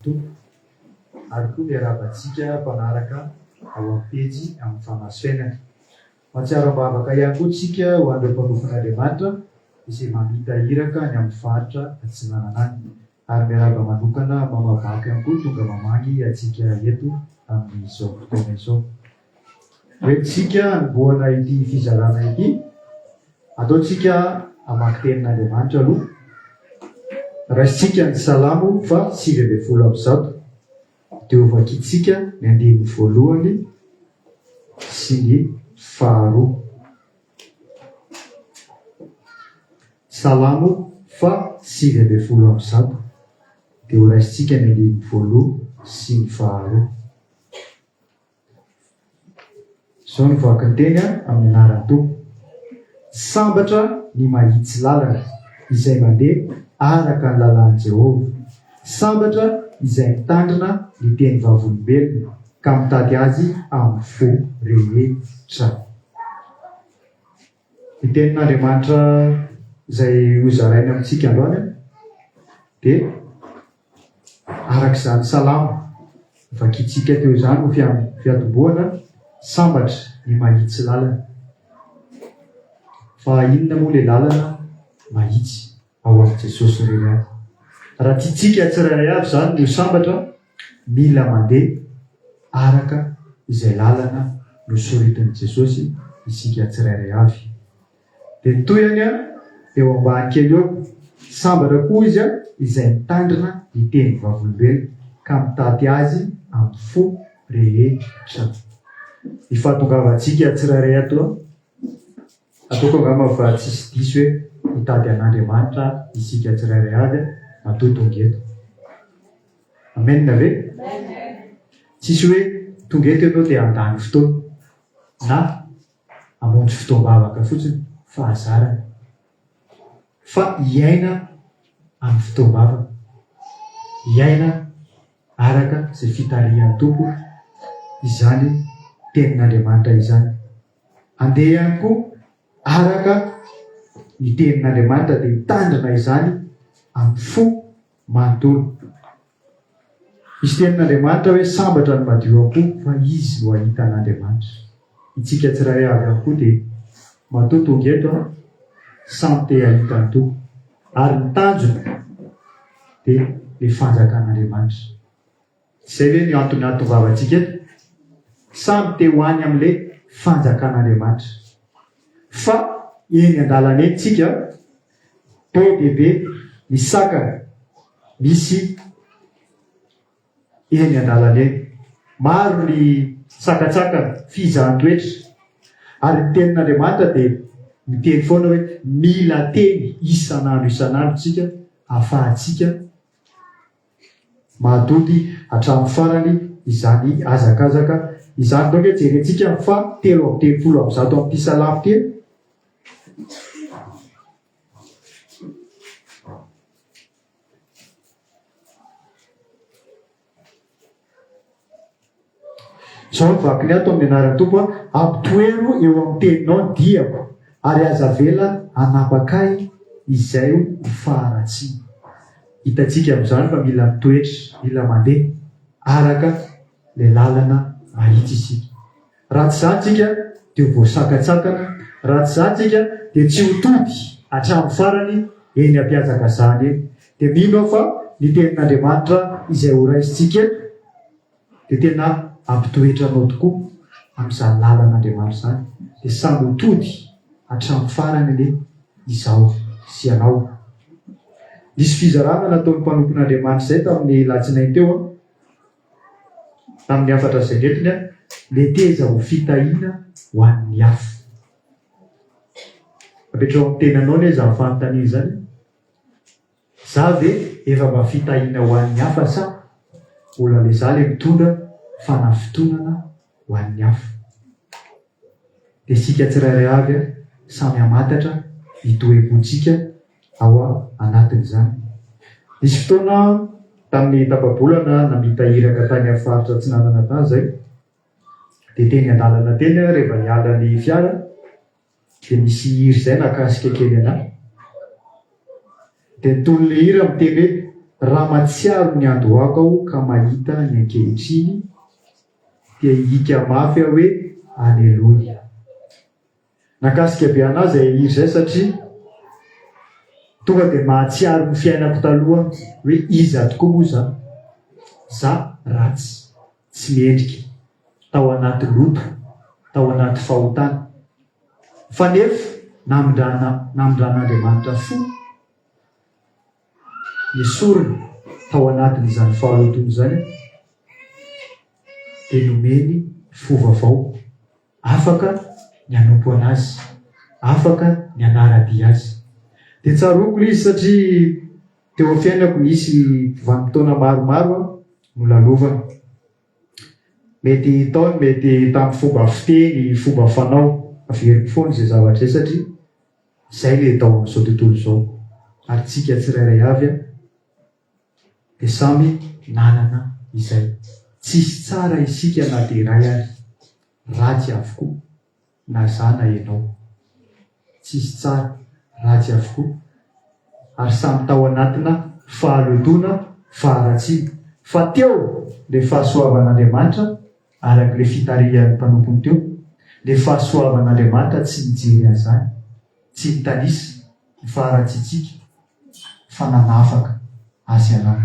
Tompo ary koa miarahaba antsika mpanaraka ao amin'ny pejy amin'ny Fanahy sy Fiainana. Mahatsiaro am-bavaka ihany koa tsika ho an'ireo mpanompon'Andriamanitra izay mamita iraka any amin'ny faritra atsinanana any. Ary miarahaba manokana Mama Bako ihany koa tonga mamangy antsika eto amin'izao fotoana izao. Hoentintsika hanombohana ity fizarana ity. Ataontsika hamaky tenin'Andriamanitra aloha. Raisintsika ny Salamo faha 119 dia hovakintsika ny andininy voalohany sy ny faharoa. Salamo faha 119 dia horaisintsika ny andininy voaloha sy ny faharoa. Izao no vakin-teny amin'ny anaran'ny Tompo, Sambatra ny mahitsy lalana, izay mandeha araka ny lalàn'i Jehovah. Sambatra izay mitandrina ny teny vavolombelona, ka mitady azy amin'ny fo rehetra. Ny tenin'Andriamanitra izay hozaraina amintsika androany dia Araka izany salamo vakintsika teo izany ho fiatombohana, sambatra ny mahitsy lalana. Fa inona moa ilay lalana mahitsy ao amin'i Jesosy irery ihany? Raha tiantsika tsirairay avy izany ny ho sambatra, mila mandeha araka izay lalana nosoritin'i Jesosy isika tsirairay avy. Dia ny tohiny eo ambany kely eo, Sambatra koa izy izay mitandrina ny teny vavolombelona ka mitaty azy amin'ny fo rehetra. Ny fahatongavantsika tsirairay ato, ataoko angamba fa tsisy diso hoe hitady an'Andriamanitra isika tsirairay avy matoa tonga eto. Amen ve? Tsisy hoe tonga eto ianao dia handany fotoana na hamonjy fotoam-bavaka fotsiny, fahazarana, fa hiaina amin'ny fotoam-bavaka, hiaina araka izay fitarihan'ny Tompo izany Tenin'Andriamanitra izany. Handeha ihany koa araka ny Tenin'Andriamanitra dia hitandrina izany amin'ny fo manontolo. Misy tenin'Andriamanitra hoe sambatra ny madio am-po fa izy no hahita an'Andriamanitra. Itsika tsirairay avy ihany koa dia matoa tonga eto an, samy te hahita ny Tompo. Ary ny tanjona dia le fanjakan'Andriamanitra. Izay ve ny antony ahatongavantsika eto? Samy te ho any amin'le fanjakan'Andriamanitra. Fa eny an-dalana eny tsika be dia be ny sakana misy eny an-dalana eny. Maro ny sakantsakana, fizahan-toetra. Ary ny Tenin'Andriamanitra dia miteny foana hoe mila teny isan'andro isan'andro isika ahafahantsika Mahatoky hatramin'ny farany izany hazakazaka izany. Donc jerentsika ny faha 133 amin'ity salamo ity. Izao no vakiny ato amin'ny anaran'ny Tompo, Ampitoero eo amin'ny teninao ny diako, ary aza avela hanapaka ahy izay ho faharatsiana. Hitantsika amin'izany fa mila mitoetra, mila mandeha araka ilay lalana mahitsy isika. Raha tsy izany tsika dia ho voasakantsakana, raha tsy izany tsika dia tsy ho tody hatramin'ny farany eny am-pihazakazahana eny. Dia mino aho fa ny tenin'Andriamanitra izay ho raisintsika eto dia tena hampitoetra anao tokoa amin'izany lalan'Andriamanitra izany. Dia samy ho tody hatramin'ny farany anie izaho sy ianao. Nisy fizarana nataon'ny mpanompon'Andriamanitra izay tamin'ny latsinainy teo an. Tamin'ny hafatra izay nentiny, Meteza ho fitahiana ho an'ny hafa. Apetraho amin'ny tenanao anie izany fanontaniana izany. Za ve efa mba fitahiana ho an'ny hafa sa mbola le za le mitondra fanafintohinana ho an'ny hafa? Dia isika tsirairay avy samy hamantatra ny toe-pontsika ao anatin'izany. Nisy fotoana aho tamin'ny tapa-bolana namita iraka tany amin'ny faritra atsinanana tany izay, dia teny an-dalana teny aho rehefa niala ny fiara dia nisy hira izay nahakasika kely an'ahy. Dia ny tonon'ilay hira miteny hoe. Raha mahatsiaro ny andohako aho ka mahita ny ankehitriny, dia hihika mafy aho hoe, Aleloia! Nakasika be anah izay hira izay satria tonga dia mahatsiaro ny fiainako taloha aho hoe iza tokoa moa za? Za ratsy, tsy mendrika, tao anaty loto, tao anaty fahotana. Fa nefa namindrana namindran'Andriamanitra fo nesoriny tao anatin'izany fahalotoana izany aho dia nomeny fo vaovao. Afaka ny hanompo an'Azy. Afaka ny hanara-dia Azy. Dia tsaroako ilay izy satria teo amin'ny fiainako nisy vanim-potoana maromaro nolalovana. Mety tao ny mety tamin'ny fomba fiteny, fomba fanao. Averiko foana izay zavatra izay satria izay ilay tao amin'izao tontolo izao. Ary tsika tsirairay avy dia samy nanana izay. Tsisy tsara isika na dia iray ary. Ratsy avokoa na za na ianao. Tsisy tsara, ratsy avokoa. Ary samy tao anatina fahalotoana, faharatsiana. Fa teo le fahasoavan'Andriamanitra araka le fitarihan'ny mpanompony teo, le fahasoavan'Andriamanitra tsy nijery an'izany, tsy nitanisa ny faharatsiantsika fa nanafaka azy ianao.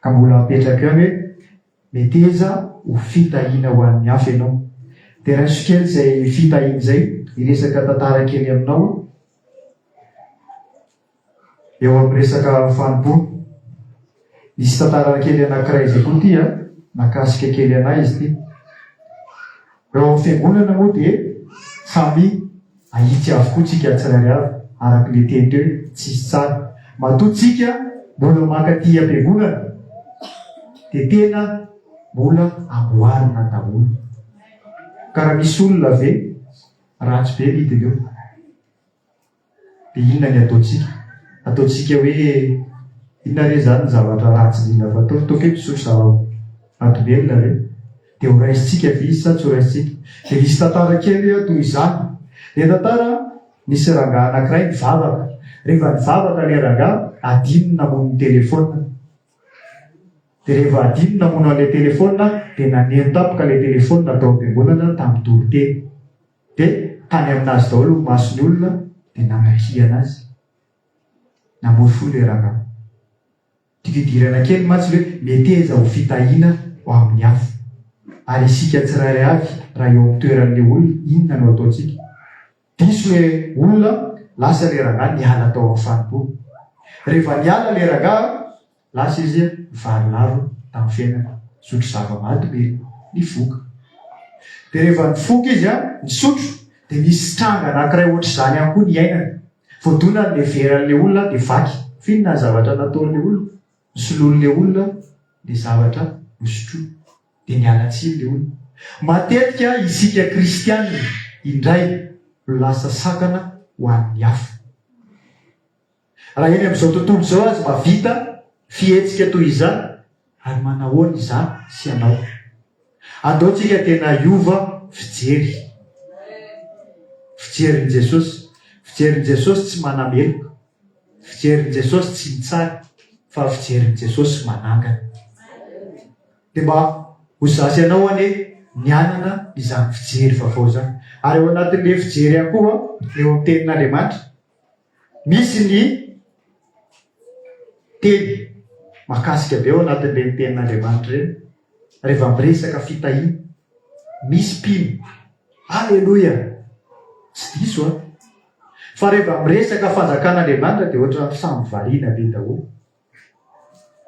Ka mbola apetrako ihany hoe meteza ho fitahiana ho an'ny hafa ianao. Dia raiso kely izay fitahiana izay, hiresaka tantara kely aminao aho eo amin'ny resaka fanompoana. Misy tantara kely anankiray izay koa ity an, nakasika kely anay izy ity. Eo amin'ny fiangonana moa dia samy ahitsy avokoa tsika tsirairay avy, araka ilay teny teo hoe tsisy tsara. Matoa tsika mbola mankaty am-piangonana dia tena mbola amboarina daholo. Ka raha misy olona ve ratsy be midina eo? Dia inona ny ataontsika? Ataontsika hoe inona re izany ny zavatra ratsy indrindra fatao? Ataoko hoe misotro zava-mahadomelina ve? Dia ho raisintsika ve izy sa tsy ho raisintsika? Dia nisy tantara kely toy izany. Ilay tantara, nisy rangahy anankiray nivavaka. Rehefa nivavaka ilay rangahy, adino ny namono ny telefaonina. Dia rehefa adino ny namono an'ilay telefaonina, dia naneno tampoka ilay telefaonina tao am-piangonana tamin'ny toriteny. Dia tany aminazy daholo ny mason'ny olona dia nanakiana azy. Namoy fo ilay rangahy. Tiako hidirana kely mantsy ilay hoe meteza ho fitahiana ho amin'ny hafa. Ary isika tsirairay avy raha eo amin'ny toeran'ilay olona, inona no ataontsika? Diso ilay olona, lasa ilay rangahy niala tao amin'ny fanompoana. Rehefa niala ilay rangahy, Lasa izy nivarilavo tamin'ny fiainana, nisotro zava-mahadomelina, nifoka. Dia rehefa nifoka izy, nisotro, dia nisy tranga anankiray ohatr'izany ihany koa niainany. Voadonany ilay veran'ilay olona dia vaky. F'inona ny zavatra nataon'ilay olona? Nosoloin'ilay olona ilay zavatra nosotroiny. Dia niala tsiny ilay olona. Matetika isika kristiana indray no lasa sakana ho an'ny hafa. Raha eny amin'izao tontolo izao aza mahavita fihetsika toy izany, ary manahoana izaho sy ianao? Andao tsika tena hiova fijery. Fijerin'i Jesosy. Fijerin'i Jesosy tsy manameloka. Fijerin'i Jesosy tsy mitsara, fa fijerin'i Jesosy manangana. Dia mba ho za sy ianao anie ny hanana izany fijery vaovao izany. Ary ao anatin'ilay fijery ihany koa, eo amin'ny tenin'Andriamanitra, Misy ny teny mahakasika be ao anatin'ireny tenin'Andriamanitra ireny, rehefa miresaka fitahiana. Misy mpino. Aleloia! Tsy diso an! Fa rehefa miresaka fanjakan'Andriamanitra dia ohatran'ny samy variana be daholo.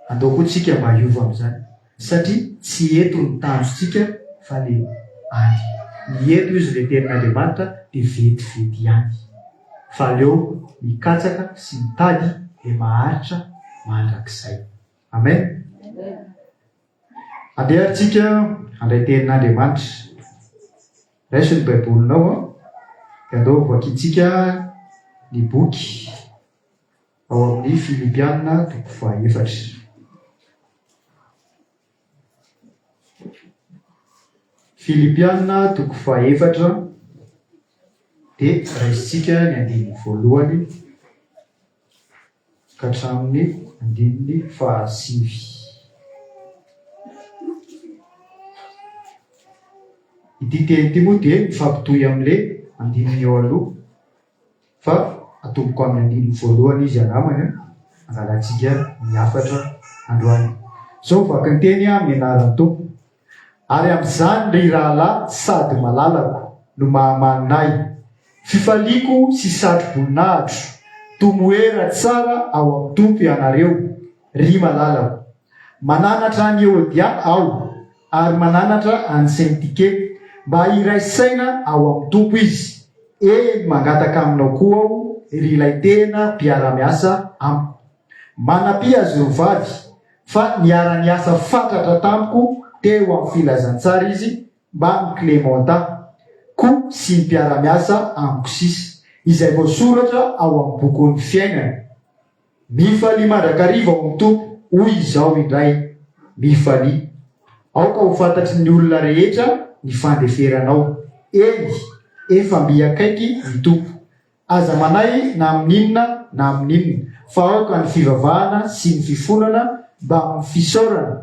Andao koa tsika mba hiova amin'izany satria tsy eto ny tanjontsika fa le any. Ny eto izy le tenin'Andriamanitra dia vetivety ihany fa aleo mikatsaka sy mitady le maharitra mandrakizay. Amen. Andeha ary tsika handray tenin'Andriamanitra. Raiso ny baibolinao an, dia andao vakintsika ny boky Ao amin'ny Filipiana toko fahaefatra. Filipiana toko fahaefatra dia raisintsika ny andininy voalohany ka hatramin'ny. andininy fahasivy. Ity teny ity moa dia mifampitohy amin'ilay andininy eo aloha fa atomboko amin'ny andininy voalohany izy angambany an, angalantsika ny hafatra androany. Izao vaky ny teny amin'ny anaran'ny Tompo. Ary amin'izany ry rahalahy sady malalako no mahamanina ahy, fifaliako sy satro-boninahitro, tomoera tsara ao amin'ny Tompo ianareo, ry malalako. Mananatra an'i Eodia aho, ary mananatra an'i Sentike, mba hiray saina ao amin'ny Tompo izy, eny, mangataka aminao koa aho, ry ilay tena mpiara-miasa amiko. Manampia azy roa vavy, fa niara-niasa fatratra tamiko teo amin'ny filazantsara izy mbamin'i Klementa koa sy ny mpiara-miasa amiko sisa, izay voasoratra ao amin'ny bokin'ny fiainana. Mifalia mandrakariva ao amin'ny Tompo, hoy izaho indray, mifalia. Aoka ho fantatry ny olona rehetra ny fandeferanao. Eny, efa mby akaiky ny Tompo. Aza manahy na amin'inona na amin'inona, fa aoka ny fivavahana sy ny fifonana mbamin'ny fisaorana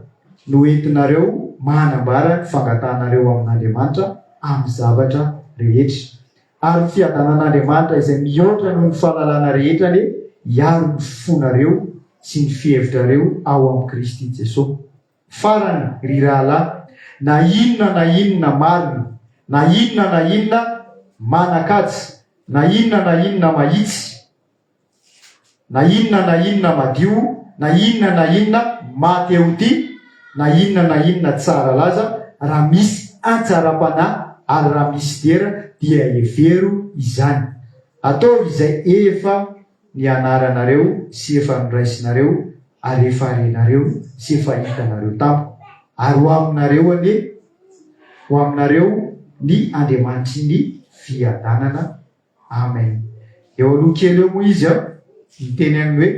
no entinareo manambara ny fangatahanareo amin'Andriamanitra amin'ny zavatra rehetra. Ary ny fiadanan'Andriamanitra izay mihoatra noho ny fahalalana rehetra anie hiaro ny fonareo sy ny fihevitrareo ao amin'i Kristy Jesoa. Farany, ry rahalahy, na inona na inona marina, na inona na inona manan-kaja, na inona na inona mahitsy, na inona na inona madio, na inona na inona maha-te-ho-tia, na inona na inona tsara laza, raha misy hatsaram-panahy ary raha misy dera, dia hevero izany. Ataovy izay efa nianaranareo sy efa noraisinareo ary efa renareo sy efa hitanareo tamiko, ary ho aminareo anie, ho aminareo ny Andriamanitry ny fiadanana. Amen. Eo aloha kely eo moa izy an, miteny an'ny hoe,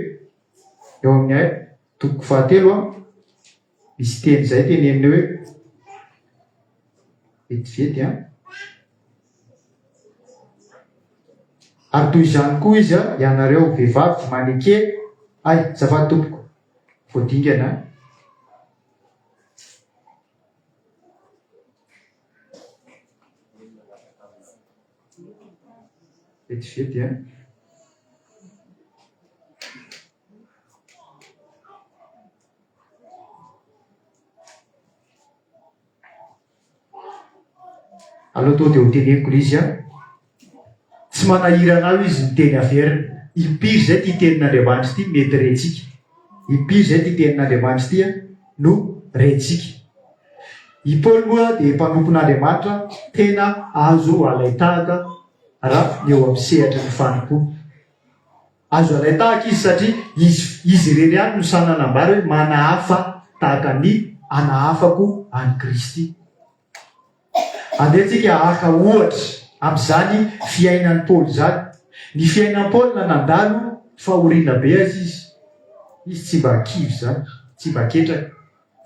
eo amin'ny toko fahatelo an, misy teny izay teneniny hoe, vetivety an. Ary toy izany koa izy an, ianareo vehivavy maneke, ay, azafady tompoko, voadingana an. Vetivety an. Aleo tonga dia ho teneniko ilay izy an. Tsy manahirana ahy izy miteny averina. Impiry izay ity tenin'Andriamanitra ity mety rentsika. Impiry izay ity tenin'Andriamanitra ity no rentsika. I Paoly moa dia mpanompon'Andriamanitra tena azo alain-tahaka raha eo amin'ny sehatry ny fanompoana. Azo alain-tahaka izy satria izy izy irery ihany no sahy nanambara hoe manahafa tahaka ny anahafako an'i Kristy. Andeha tsika haka ohatra amin'izany fiainan'i Paoly izany. Ny fiainan'i Paoly na nandalo fahoriana be aza izy, izy tsy mba kivy izany, tsy mba ketraka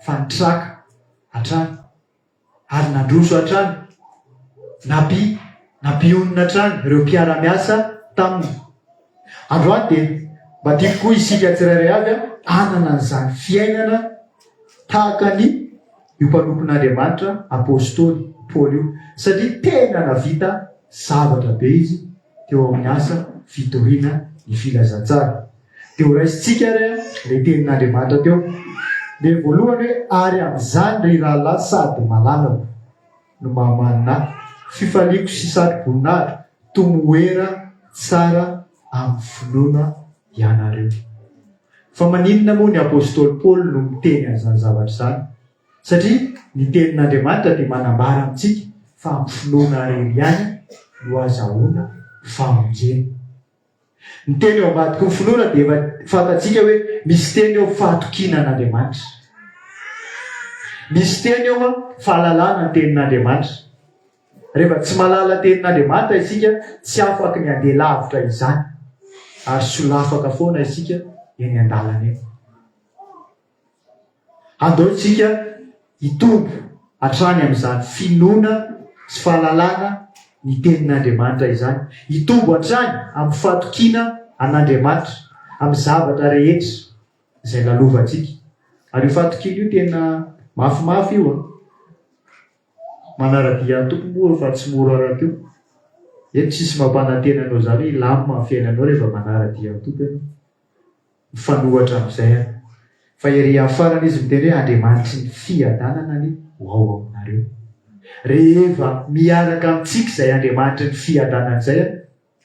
fa nitraka hatrany ary nandroso hatrany, nampi, nampionona hatrany ireo mpiara-miasa taminy. Androany dia mba tiako koa isika tsirairay avy hanana an'izany fiainana tahaka ny io mpanompon'Andriamanitra apostoly Paoly io, satria tena navita zavatra be izy teo amin'ny asa fitoriana ny filazantsara. Dia ho raisintsika ary ilay tenin'Andriamanitra teo. Ilay voalohany hoe ary amin'izany ry rahalahy sady malalako no mahamanina ahy, fifaliako sy satro-boninahitro, tomoera tsara amin'ny finoana ianareo. Fa maninona moa ny apostoly Paoly no miteny an'izany zavatra izany? Satria ny Tenin'Andriamanitra dia manambara amintsika fa amin'ny finoana irery ihany no azahoana famonjena. Ny teny eo ambadiky ny finoana dia efa fantatsika hoe misy teny eo fahatokiana an'Andriamanitra. Misy teny eo fahalalana ny Tenin'Andriamanitra. Rehefa tsy mahalala Tenin'Andriamanitra isika, tsy afaky ny handeha lavitra izany, ary solafaka foana isika eny an-dalana eny. Andao isika hitombo hatrany amin'izany finoana sy fahalalana ny Tenin'Andriamanitra izany, hitombo hatrany amin'ny fahatokiana an'Andriamanitra amin'ny zavatra rehetra. Izay lalovantsika. Ary io fahatokiana io tena mafimafy io an. Manara-dia an'i Tompo moa efa tsy mora rahateo. Eto tsisy mampanantena anao izany hoe hilamina ny fiainanao rehefa manara-dia an'i Tompo ianao. Mifanohatra amin'izay ary. Fa ery amin'ny farany izy miteny hoe Andriamanitry ny fiadanana anie ho ao aminareo. Reheva miaraka amintsika izay Andriamanitry ny fiadanana izay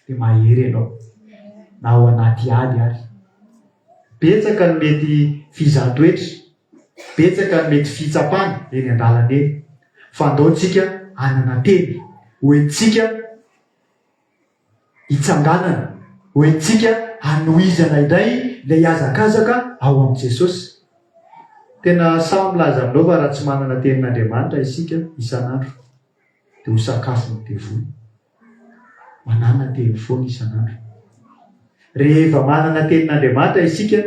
dia mahery ianao. Na ao anaty ady ary. Betsaka ny mety fizahan-toetra, betsaka ny mety fitsapana eny an-dalana eny. Fa andao tsika hanana teny hoentintsika hitsanganana, hoentintsika hanohizana indray ilay hazakazaka ao amin'i Jesosy. Tena sahy milaza aminao fa raha tsy manana tenin'Andriamanitra isika isan'andro dia ho sakafon'ny devoly. Manàna teny foana isan'andro. Rehefa manana tenin'Andriamanitra isika,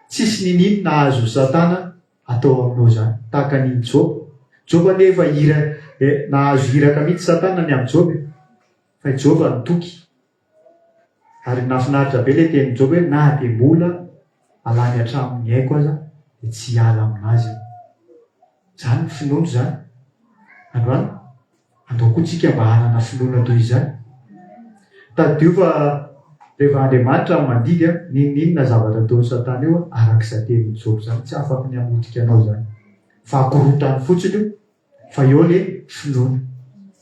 tsisy niniana azon'i Satana atao aminao izany. Tahaka an'i Joba. Joba anie efa ira, nahazo iraka mihitsy Satana ny amin'i Joba e. Fa i Joba nitoky. Ary nahafinaritra be ilay tenin'i Joba hoe na dia mbola alany hatramin'ny aiko aza dia tsy hiala aminazy aho. Izany ny finoana izany. Androany, andao koa tsika mba hanana finoana toy izany. Tadidio fa rehefa Andriamanitra no mandidy, n'inon'inona zavatra ataon'i Satana eo, araka izany tenin'i Joba izany, tsy afaky ny hamotika anao izany. Fa akorontany fotsiny io, fa eo le finoana.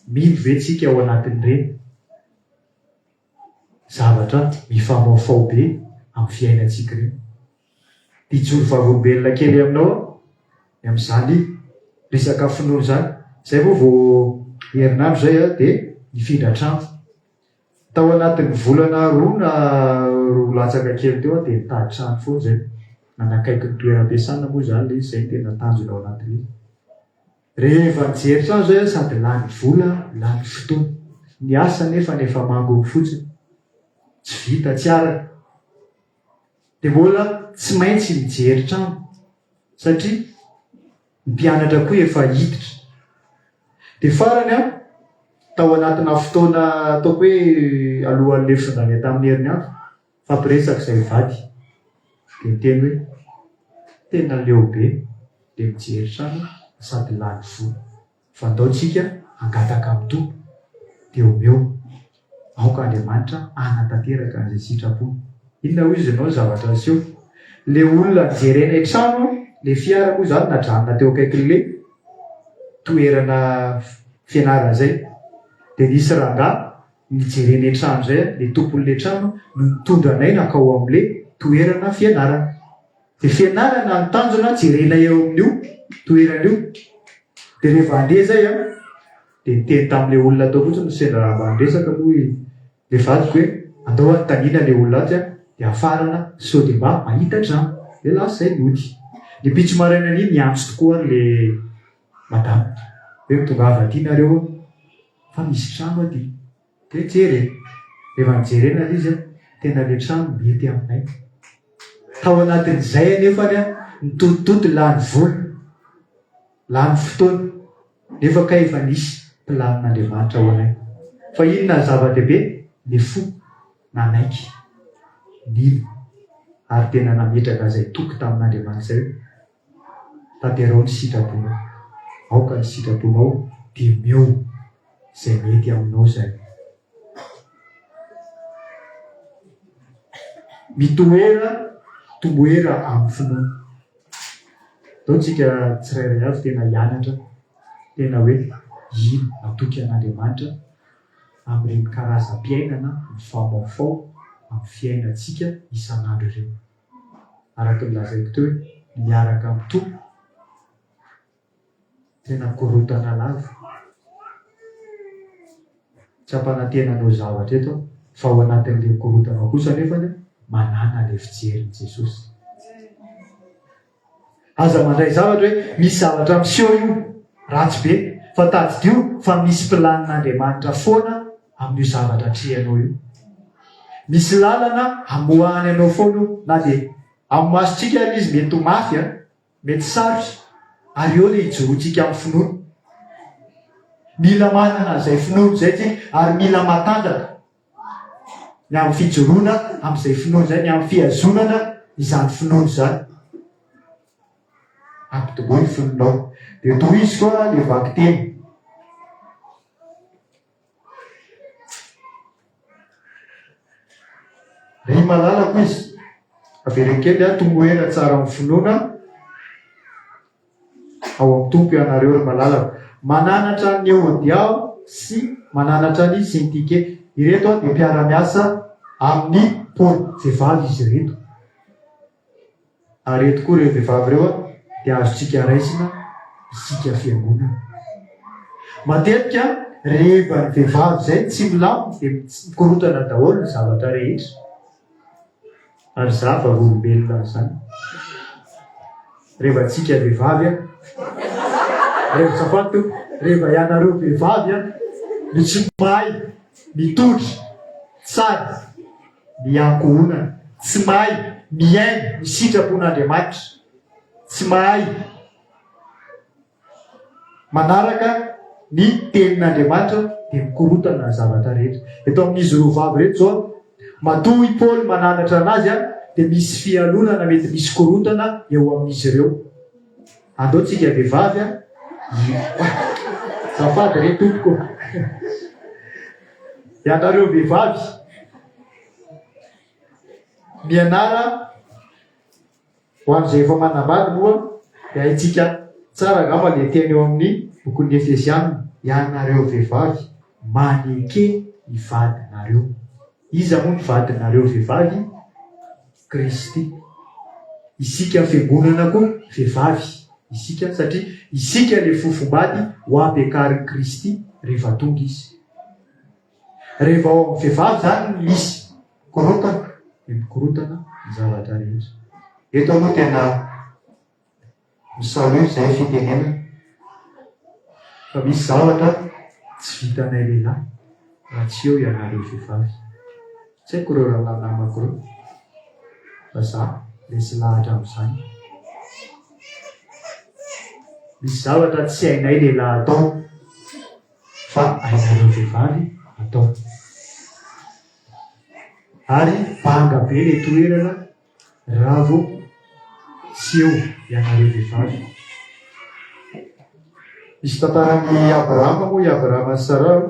Mino ve tsika ao anatin'ireny? Zavatra mifamaofao be amin'ny fiainantsika ireny. Hijoro vavolombelona kely aminao aho ny amin'izany resaka finoana izany. Izay moa vao herinandro izay aho dia nifindra trano. Tao anatin'ny volana roa na roa latsaka kely teo aho dia nitady trano foana izay. Nanakaiky ny toeram-piasana moa izany ilay izy, izay no tena tanjona ao anatin'ilay izy. Rehefa nijery trano izay aho sady lany vola, lany fotoana. Ny asa anefa efa mangony fotsiny. Tsy vita, tsy araka. Dia mbola tsy maintsy mijery trano satria ny mpianatra koa efa hiditra. Dia farany an, tao anatina fotoana ataoko hoe alohan'ilay fitondrana tamin'ny herinandro, nifampiresaka izahay mivady dia niteny hoe tena leo be dia mijery trano sady lany vola. Fa ndao tsika hangataka amin'ny Tompo, dia omeo. Aoka Andriamanitra hanatanteraka an'izay sitrapony. Inona hoy izy ianao ny zavatra niseho? Le olona nijerenay trano, le fiara moa izany najanona teo akaikin'le toerana fianarana izay, dia nisy rangahy nijerenay trano izay, le tompon'le trano no nitondra anay nankao amin'le toerana fianarana. Dia fianarana ny tanjona jerena eo amin'io toerana io. Dia rehefa handeha izay an, dia niteny tamin'ilay olona tao fotsiny, sendra mba niresaka moa ilay vadiko hoe andao anontaniana ilay olona atsy an, dia hafarana sao dia mba mahita trano. Dia lasa izay nody. Ny ampitso marainan'iny niantso tokoa ary ilay madama hoe mitongava aty nareo fa misy trano aty. Dia jery e! Rehefa nojerena ilay izy an, tena ilay trano mety aminay. Tao anatin'izay anefany an, nitoditody lany vola, lany fotoana, nefa kay efa nisy planin'Andriamanitra ho anay. Fa inona ny zava-dehibe? Ny fo nanaiky, nino, ary tena nametraka izay toky tamin'Andriamanitra izay hoe, Tanterao ny sitraponao. Aoka ny sitraponao dia omeo izay mety aminao izay. Mitoera, tomoera amin'ny finoana. Ndao tsika tsirairay avy tena hianatra tena hoe hino, hatoky an'Andriamanitra amin'ireny karazam-piainana mifamaofao amin'ny fiainantsika isan'andro ireny. Araka ny lazaiko teo hoe ny miaraka amin'ny Tompo tena korontana lava. Tsy hampanantena anao zavatra eto aho fa ao anatin'ilay korontana ao kosa anefany manàna ilay fijerin'i Jesosy. Aza mandray zavatra hoe misy zavatra miseho io, ratsy be, fa tadidio fa misy planin'Andriamanitra foana amin'io zavatra atrehanao io. Misy lalana amoahany anao foana io na dia amin'ny masontsika ary izy mety ho mafy an, mety sarotra, ary eo ilay ijoroantsika amin'ny finoana. Mila manana an'izay finoana izay tsika ary mila matanjaka. Ny amin'ny fijoroana amin'izay finoana izay, ny amin'ny fihazonana izany finoana izany. Ampitomboy ny finoanao. Dia tohizo koa ilay vakiteny. Ry malalako izy, avereno kely a, tomoera tsara amin'ny finoana ao amin'ny Tompo ianareo ry malalako. Mananatra an'i Eodia aho sy mananatra an'i Syntike. Ireto dia mpiara-miasa amin'i Paoly. Vehivavy izy ireto. Ary eto koa ireo vehivavy ireo dia azontsika raisina isika fiangonana. Matetika rehefa ny vehivavy izay tsy milamina dia mikorontana daholo ny zavatra rehetra. Ary za vavolombelona an'izany. Rehefa tsika vehivavy an, rehefa azafady tompoko, rehefa ianareo vehivavy an no tsy mahay mitondra tsara ny ankohonana, tsy mahay mihaino ny sitrapon'Andriamanitra, tsy mahay manaraka ny tenin'Andriamanitra dia mikorontana ny zavatra rehetra. Eto amin'izy roa vavy ireto izao, matoa i Paoly mananatra anazy dia misy fialonana, mety misy korontana eo amin'izy ireo. Andao tsika vehivavy a! Azafady re tompoko. Ianareo vehivavy, mianara ho an'izay efa manambady moa dia haintsika tsara angamba ilay teny eo amin'ny bokin'ny Efesiana, ianareo vehivavy, maneke ny vadinareo. Iza moa ny vadinareo vehivavy? Kristy. Isika fiangonana koa vehivavy isika satria isika ilay fofombady ho ampiakarin'i Kristy rehefa tonga Izy. Rehefa ao amin'ny vehivavy izany no misy korontana dia mikorontana ny zavatra rehetra. Eto aloha tena Mi-salut izay fitenenana fa misy zavatra tsy vitanay lehilahy raha tsy eo ianareo vehivavy. Tsy haiko ireo rahalahy namako ireo fa za resy lahatra amin'izany. Misy zavatra tsy hainay lehilahy atao fa hainareo vehivavy atao. Ary banga be le toerana Raha vao tsy eo ianareo vehivavy. Misy tantaran'i Abrahama moa i Abrahama sy Sarah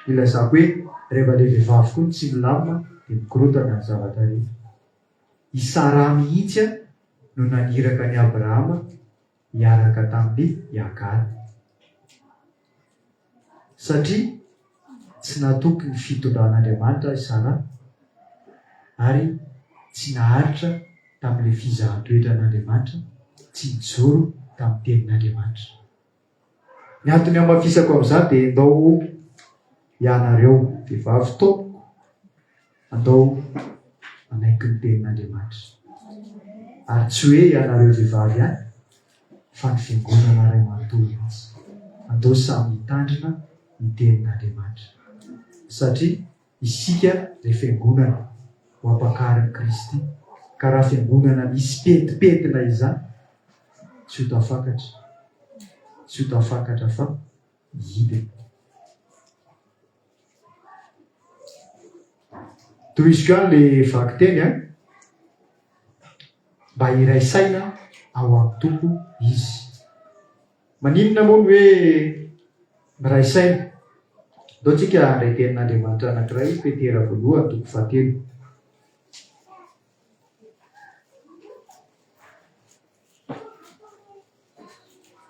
ilazako hoe rehefa ilay vehivavy koa no tsy milamina dia mikorontana ny zavatra rehetra. I Sarah mihitsy no naniraka an'i Abrahama hiaraka tamin'i Hagara. Satria tsy natoky ny fitondran'Andriamanitra i Sarah ary tsy naharitra tamin'ilay fizahan-toetran'Andriamanitra, tsy nijoro tamin'ny tenin'Andriamanitra. Ny antony hamafisako amin'izany dia ndao ianareo vehivavy tompoko, andao manaiky ny tenin'Andriamanitra. Ary tsy hoe ianareo vehivavy ihany fa ny Fiangonana iray manontolo mihitsy. Andao samy hitandrina ny Tenin'Andriamanitra. Satria isika ilay Fiangonana ho ampakarin'i Kristy. Ka raha Fiangonana misy pentimpentina izany, tsy ho tafakatra. Tsy ho tafakatra fa hidina. Tohiziko ihany ilay vakiteny an. Mba hiray saina ao amin'ny Tompo izy. Maninona moa ny hoe miray saina? Andao tsika handray tenin'Andriamanitra anankiray, Petera voalohany toko fahatelo.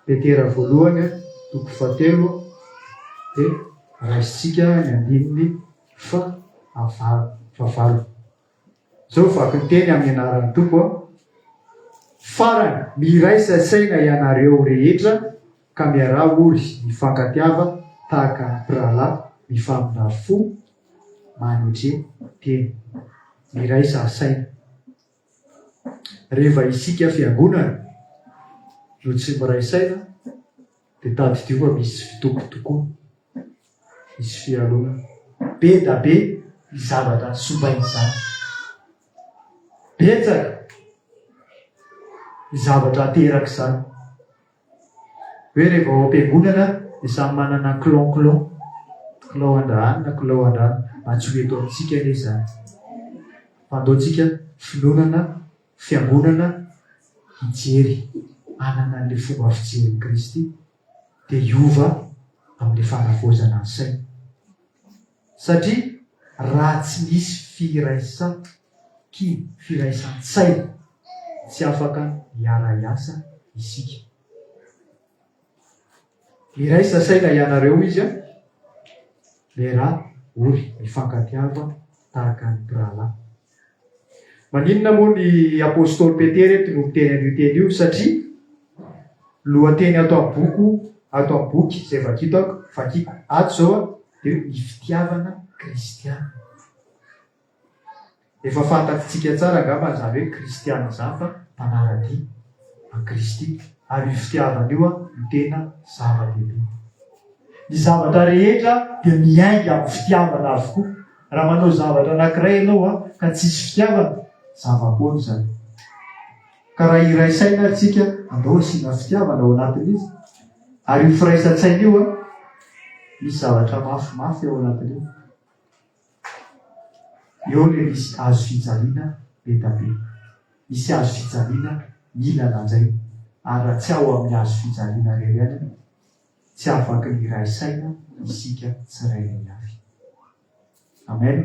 Petera voalohany toko fahatelo dia raisintsika ny andininy fahavalo. Izao vaky ny teny amin'ny anaran'ny Tompo aho, Farany, miraisa saina ianareo rehetra ka miaraha ory mifankatiava tahaka ny mpirahalahy mifamindra fo manetre tena. Miraisa saina. Reva isika fiangonana no tsy miray saina dia tadidio fa misy fitokotokoana, misy fialonana. Be da be ny zavatra sobain'izany. Betsaka ny zavatra aterak'izany. Hoe rehefa ao am-piangonana dia samy manana clan clan, clan an-dRaanina, clan an-dRaanina. Mba tsy ho eto amintsika anie izany. Fa andao tsika finonana fiangonana hijery. hanana an'ilay fomba fijerin'i Kristy dia hiova amin'ilay fanavaozana ny saina. Satria raha tsy misy firaisan-kina, firaisan-tsaina, tsy afaka hiara-hiasa isika. Miraisa saina ianareo izy a! Miaraha ory, mifankatiava tahaka ny mpirahalahy. Maninona moa ny apostoly Petera eto no miteny an'io teny io? Satria lohateny ato amin'ny boko, ato amin'ny boky izay vakito ako, vakiko ato izao a, dia hoe ny fitiavana kristiana. Efa fantatsika tsara angamba izany hoe kristiana izany fa mpanara-dia an'i Kristy ary io fitiavana io no tena zava-dehibe. Ny zavatra rehetra dia miainga amin'ny fitiavana avokoa. Raha manao zavatra anankiray ianao ka tsisy fitiavana, zava-poana izany. Ka raha hiray saina ary tsika, andao asiana fitiavana ao anatin'izy. Ary io firaisan-tsaina io, misy zavatra mafimafy ao anatin'io. Eo ilay misy hazo fijaliana be da be. Misy hazo fijaliana mila lanjaina. Ary raha tsy ao amin'ny hazo fijaliana irery ihany, tsy afaky ny hiray saina isika tsirairay avy. Amen.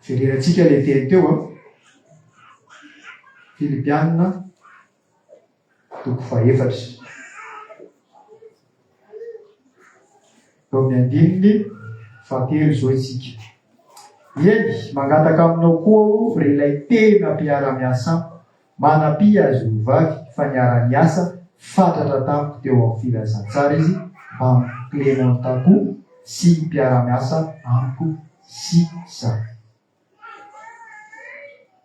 Verenantsika ilay teny teo an. Filipiana toko fahefatra. Eo amin'ny andininy fahatelo izao isika. Eny, mangataka aminao koa aho, ry ilay tena mpiara-miasa amiko, manampia azy roa vavy fa niara-niasa fatratra tamiko teo amin'ny filazantsara izy mbamin'i Klementa koa sy mpiara-miasa amiko sisa.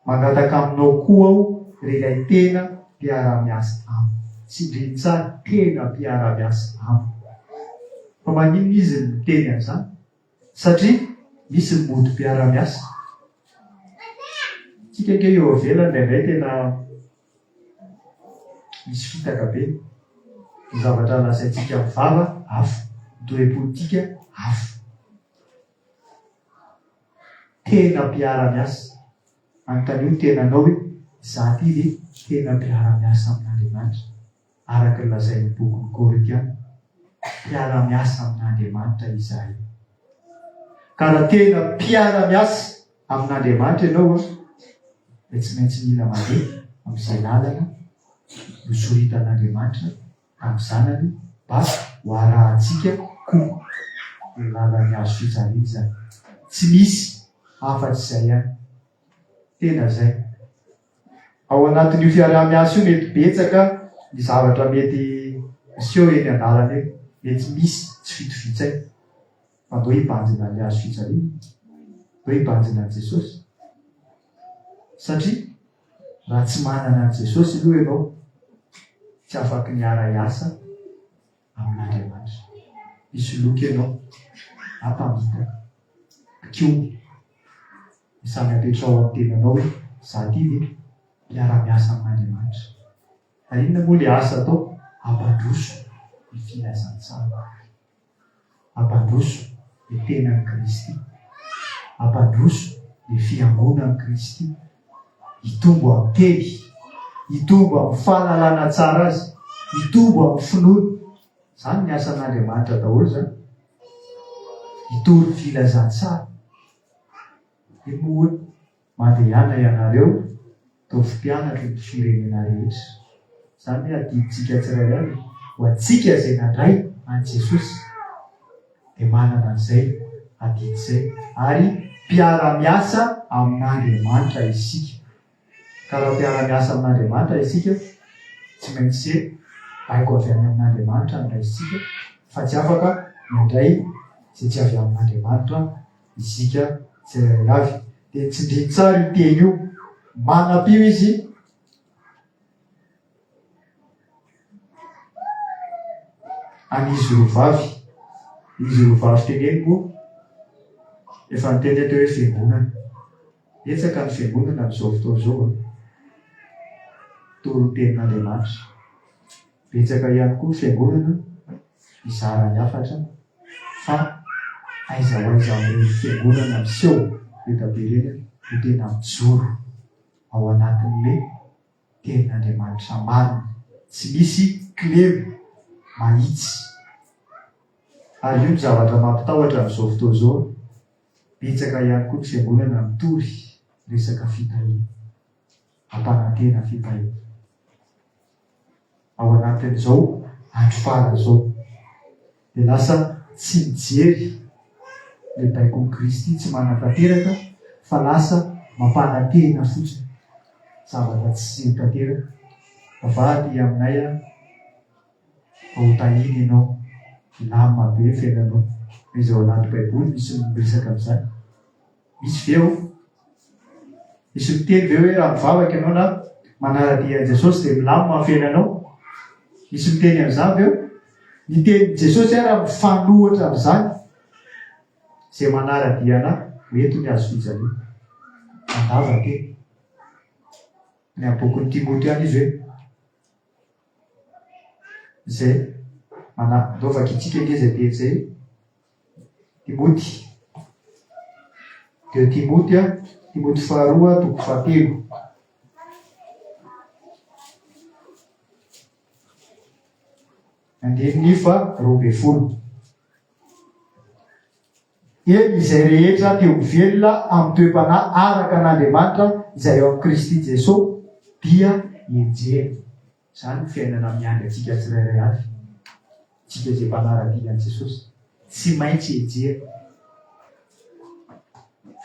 Mangataka aminao koa aho ry ilay tena mpiara-miasa amiko. Tsindrino tsara, tena mpiara-miasa amiko. Fa maninona izy no miteny an'izany? Satria misy ny mody mpiara-miasa. Tsika ange eo ivelany indraindray tena misy fitaka be. Ny zavatra lazaintsika amin'ny vava hafa, ny toe-pontsika hafa. Tena mpiara-miasa. Anontanio ny tenanao hoe, 'Izaho ity ve tena mpiara-miasa amin'Andriamanitra? Araka ny lazain'ny bokin'ny Korintiana, mpiara-miasa amin'Andriamanitra izahay. Ka raha tena mpiara-miasa amin'Andriamanitra ianao, dia tsy maintsy mila mandeha amin'izay lalana nosoritan'Andriamanitra amin'ny zanany mba ho arahantsika koa ny lalan'ny hazo fijaliana izany. Tsy misy afa-tsy izay ihany. Tena izay. Ao anatin'io fiaraha-miasa io mety betsaka ny zavatra mety miseho eny an-dalana eny. Mety misy tsy fitovian-tsaina. Fa ndao hibanjina ny hazo fijaliana. Ndao hibanjina an'i Jesosy. Satria raha tsy manana an'i Jesosy aloha ianao, tsy afaky ny hiara-hiasa amin'Andriamanitra. Hisoloky ianao, na mpamitaka, mpikomy. Samy apetraho amin'ny tenanao hoe, izaho ity ve mpiara-miasa amin'Andriamanitra? Fa inona moa ilay asa atao? Hampandroso ny filazantsara. Hampandroso ny tenan'i Kristy. Hampandroso ny fiangonan'i Kristy. Hitombo amin'ny teny. Hitombo amin'ny fahalalana tsara Azy. Hitombo amin'ny finoana. Izany ny asan'Andriamanitra daholo izany. Hitory filazantsara. Iny moa hoe Mandehana ianareo ataovy mpianatro ny firenena rehetra. Izany hoe adidintsika tsirairay avy, ho antsika izay nandray an'i Jesosy dia manana an'izay adidy izay ary mpiara-miasa amin'Andriamanitra isika. Ka raha mpiara-miasa amin'Andriamanitra isika, tsy maintsy baiko avy any amin'Andriamanitra no raisintsika fa tsy afaka mandray izay tsy avy amin'Andriamanitra isika tsirairay avy. Dia tsindrino tsara io teny io. Manam-pio izy. An'izy roa vavy. Izy roa vavy teneniko moa, efa niteny aho teo hoe fiangonana. Betsaka ny fiangonana amin'izao fotoana izao an. Mitory ny tenin'Andriamanitra. Betsaka ihany koa ny fiangonana mizara ny hafatra fa aiza ho aiza amin'ireny fiangonana miseho be da be ireny no tena mijoro ao anatin'le. Tenin'Andriamanitra marina, tsy misy kilema, mahitsy. Ary io no zavatra mampitahotra amin'izao fotoana izao, betsaka ihany koa ny fiangonana mitory resaka fitahiana, mampanantena fitahiana. Ao anatin'izao andro farany izao, dia lasa tsy mijery ilay baikon'i Kristy tsy manatanteraka fa lasa mampanantena fotsiny zavatra tsy ho tanteraka. Vavaha aty aminay aho fa ho tahiana ianao, hilamina be ny fiainanao. Aiza ao anaty baiboly misy miresaka an'izany? Misy ve ao? Misy miteny ve hoe raha mivavaka ianao na manara-dia an'i Jesosy dia milamina ny fiainanao? Misy miteny an'izany ve ao? Ny tenin'i Jesosy ara mifanohitra amin'izany. Izay manara-dia anà, ho eto ny hazo fijaliana. Mandavan-tena. Ny amin'ny bokin'i Timoty ihany izy hoe izay mana, ndao vakintsika ange izay teny izay. Timoty. Dia Timoty a, Timoty faharoa toko fahatelo. Andininy fa 12. Eny, izay rehetra te ho velona amin'ny toe-panahy araka an'Andriamanitra izay ao amin'i Kristy Jesosy dia enjehina. Izany ny fiainana miandry antsika tsirairay avy. Tsika izay mpanara-dia an'i Jesosy, tsy maintsy enjehina.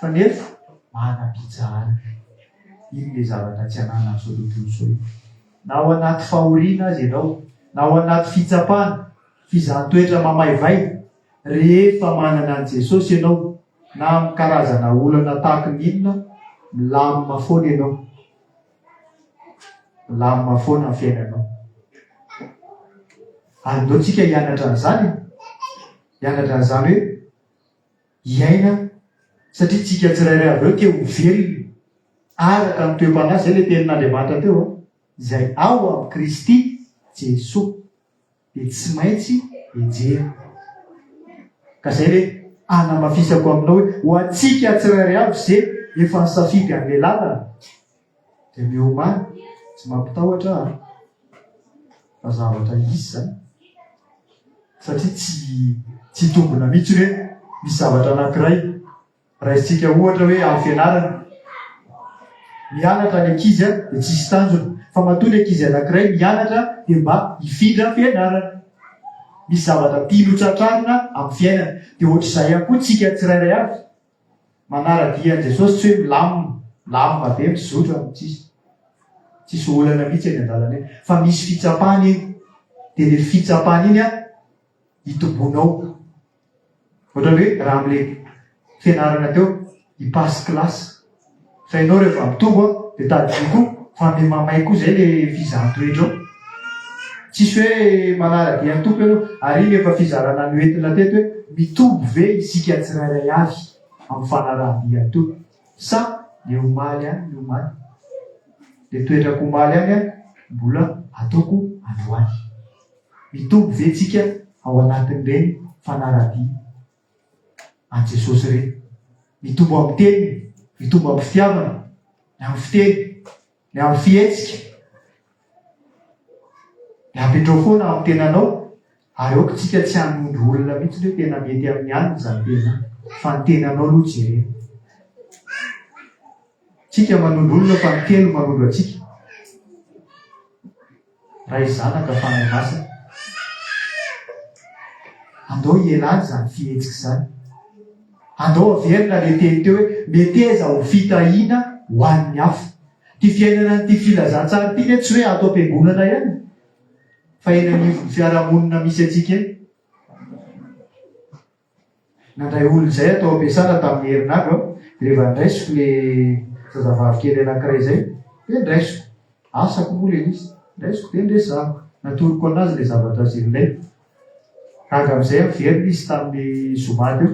Fa nefa manam-pitsaharana. Iny ilay zavatra tsy ananan'izao tontolo izao io. Na ao anaty fahoriana aza ianao, na ao anaty fitsapana, fizahan-toetra mamaivay, rehefa manana an'i Jesosy ianao, na amin'ny karazana olana tahaky ny inona, milamina foana ianao. Milamina foana ny fiainanao. Ary ndao tsika hianatra an'izany e. Hianatra an'izany hoe hiaina satria tsika tsirairay avy eo te ho velona araka ny toe-panahy, izay ilay tenin'Andriamanitra teo, izay ao amin'i Kristy Jesoa. Dia tsy maintsy enjehina. Ka izay le anamafisako aminao hoe ho antsika tsirairay avy ze efa nisafidy an'le lalana dia miomàna, tsy mampitahotra aho an! Fa zavatra hisy izany satria tsy tsy hitombina mihitsy hoe misy zavatra anankiray Raisintsika ohatra hoe amin'ny fianarana. Mianatra ny ankizy dia tsisy tanjona. Fa matoa ny ankizy anankiray mianatra dia mba hifindra fianarana. Misy zavatra tiany ho tratrarina amin'ny fiainana. Dia ohatr'izay ihany koa tsika tsirairay avy. Manara-dia an'i Jesosy tsy hoe milamina, milamina be, mizotra, tsisy tsisy olana mihitsy eny an-dalana eny. Fa misy fitsapana iny. Dia ilay fitsapana iny hitomboanao. Ohatran'ny hoe raha amin'ilay fianarana teo, hi-passe classe. Fa ianao rehefa mitombo an, dia tadidio koa fa miha-mamay koa izay ilay fizahan-toetra ao. Tsisy hoe manara-dia ny Tompo ianao. Ary iny efa fizarana noentina teto hoe mitombo ve isika tsirairay avy amin'ny fanarahan-dia ny Tompo sa ny omaly ihany ny omaly? Ilay toetrako omaly ihany an, mbola ataoko androany. Mitombo ve tsika ao anatin'ireny fanaradia an'i Jesosy ireny? Mitombo amin'ny teniny, mitombo amin'ny fitiavana, ny amin'ny fiteny, ny amin'ny fihetsika. Dia apetrao foana ao amin'ny tenanao ary aoka tsika tsy hanondro olona mihitsy hoe tena mety amin'ny anona izany teny izany fa ny tenanao aloha jerena. Tsika manondro olona fa ny telo manondro antsika. Ray, Zanaka, Fanahy Masina. Andao hialana izany fihetsika izany. Andao averina ilay teny teo hoe meteza ho fitahiana ho an'ny hafa. Ity fiainana an'ity filazantsara ity anie tsy hoe ato am-piangonana ihany fa eny anivon'ny fiarahamonina misy antsika eny. Nandray olona izay aho tao am-piasana tamin'ny herinandro an, dia rehefa ndraisiko le zazavavy kely anankiray izay, dia ndraisiko. Asako moa ilay izy. Ndraisiko dia niresahako. Natoroko anazy ilay zavatra azy ilaiko. Gaga amin'izay aho, niverina izy tamin'ny zoma teo,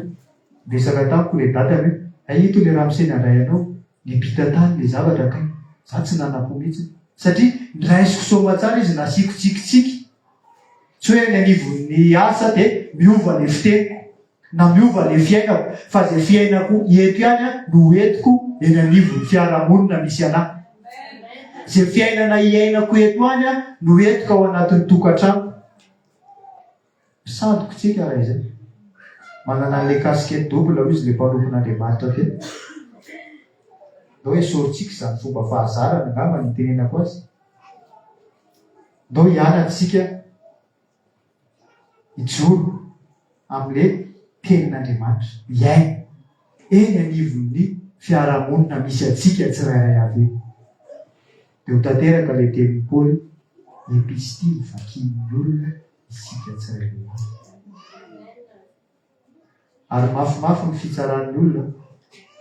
niresaka tamiko ilay dadany hoe, hay ito ilay ramose nandray anao, nipita tany ilay zavatra kay. Za tsy nanam-po mihitsy. Satria ndraisiko soamatsara izy, nasiako tsikitsiky. Tsy hoe eny anivon'ny asa dia miova le fiteniko na miova le fiainako fa izay fiainako eto ihany no entiko eny anivon'ny fiarahamonina misy anah. Izay fiainana iainako eto any no entiko ao anatin'ny tokantranoko. Mpisandoka tsika raha izay. Manana an'ilay casquette double hoy izy ilay mpanompon'Andriamanitra teo. Ndao esorintsika izany fomba fahazarana angamba ny itenenako azy. Ndao hianatra isika hijoro amin'ilay tenin'Andriamanitra, hiaina eny anivon'ny fiarahamonina misy antsika tsirairay avy eny. Dia ho tanteraka ilay tenin'i Paoly, Epistily vakian'ny olona isika tsirairay avy. Ary mafimafy ny fitsaran'ny olona,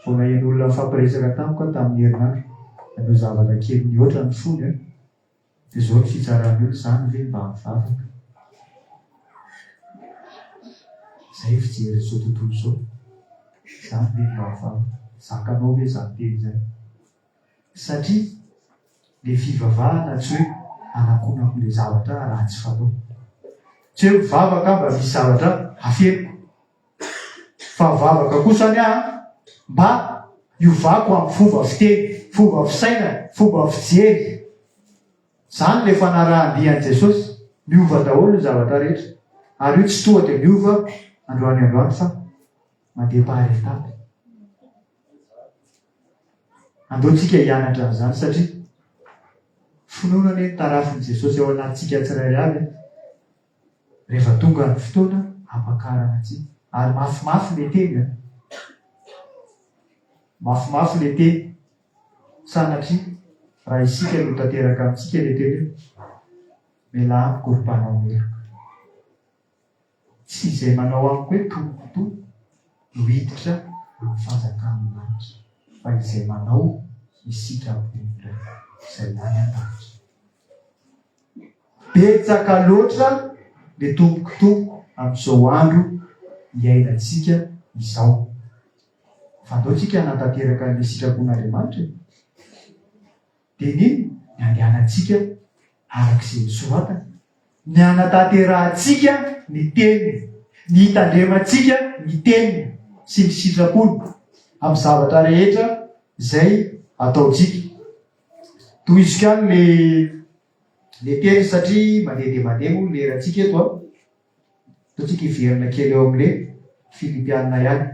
vao naheno olona nifampiresaka tamiko aho tamin'ny herinandro, nanao zavatra kely nihoatra ny fony an! Dia izao ny fitsaran'ny olona, izany ve mba mivavaka? Izay fijerin'izao tontolo izao, izany ve mba mivavaka? Zakanao ve izany teny izany? Satria le fivavahana tsy hoe anakonako le zavatra ratsy fanao. Tsy hoe mivavaka aho mba misy zavatra afeniko. Fa mivavaka kosa anie aho mba hiovako amin'ny fomba fiteny, fomba fisainana, fomba fijery. Zany le fanarahan-dia an'i Jesosy. Miova daholo ny zavatra rehetra. Ary io tsy tonga dia miova androany androany fa mandeha par étape. Andao tsika hianatra an'izany satria finoana anie ny tarafin'i Jesosy ao anatintsika tsirairay avy e. Rehefa tonga ny fotoana hampakarana antsika. Ary mafimafy le teny an. Mafimafy le teny. Sanatria raha isika no tanteraka amintsika le teny hoe mialà amiko ry mpanao meloka. Tsy izay manao amiko hoe Tompoko Tompo no hiditra amin'ny fanjakan'ny lanitra, fa izay manao ny sitrapon'ny Raiko izay any an-danitra. Betsaka loatra ny Tompoko Tompoko amin'izao andro iainantsika izao. Fa andao tsika hanatanteraka an'ilay sitrapon'Andriamanitra e! Dia ny inona? Ny handehanantsika araka izay nosoratany, ny hanatanterahantsika ny teniny, ny hitandremantsika ny teniny sy ny sitrapony amin'ny zavatra rehetra izay ataontsika. Tohiziko ihany le le teny satria mandeha dia mandeha moa ny lerantsika eto an. Ataontsika hiverina kely eo amin'le Filipianina ihany.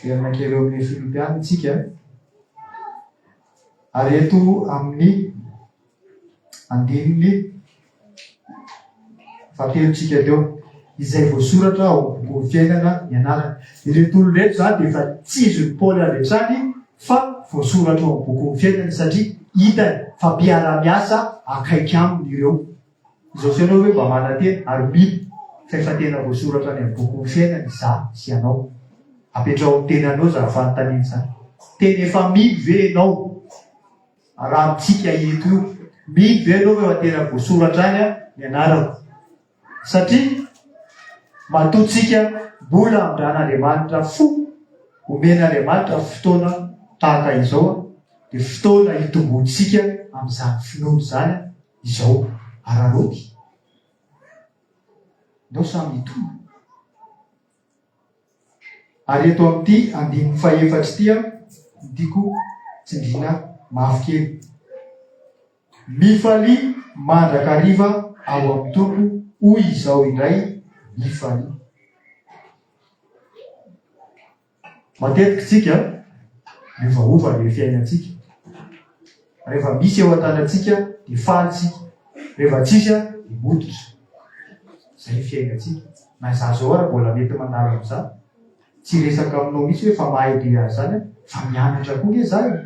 Miverina kely eo amin'ny Filipiana isika. Ary eto amin'ny andininy fahatelontsika teo, izay voasoratra ao amin'ny bokin'ny fiainana ny anarany. Ireto olona ireto izany dia efa tsy izin'i Paoly avy hatrany fa voasoratra ao amin'ny bokin'ny fiainana satria hitany fa mpiara-miasa akaiky aminy ireo. Izao sy ianao ve mba manantena ary mino fa efa tena voasoratra any amin'ny bokin'ny fiainana izaho sy ianao? Apetraho amin'ny tenanao izany fanontaniana izany. Tena efa mino ve ianao? Raha amintsika eto io, mino ve ianao fa efa tena voasoratra any ny anarako? Satria matoa tsika mbola amindran'Andriamanitra fo, omen'Andriamanitra fotoana tahaka izao, dia fotoana hitomboantsika amin'izany finoana izany izao. Araraoty. Ndao samy hitombo. Ary eto amin'ity andininy fahefatra ity no tiako tsindriana mafy kely. Mifalia mandrakariva ao amin'ny Tompo, hoy izao indray, mifalia. Matetika isika miovaova ny fiainantsika. Rehefa misy eo an-tanantsika dia faly isika, rehefa tsisy dia mototra. Izay ny fiainantsika. Na izaho izao ary mbola mety mandalo amin'izany. Tsy hiresaka aminao mihitsy hoe fa mahay be an'izany aho, fa mianatra koa nge izaho e.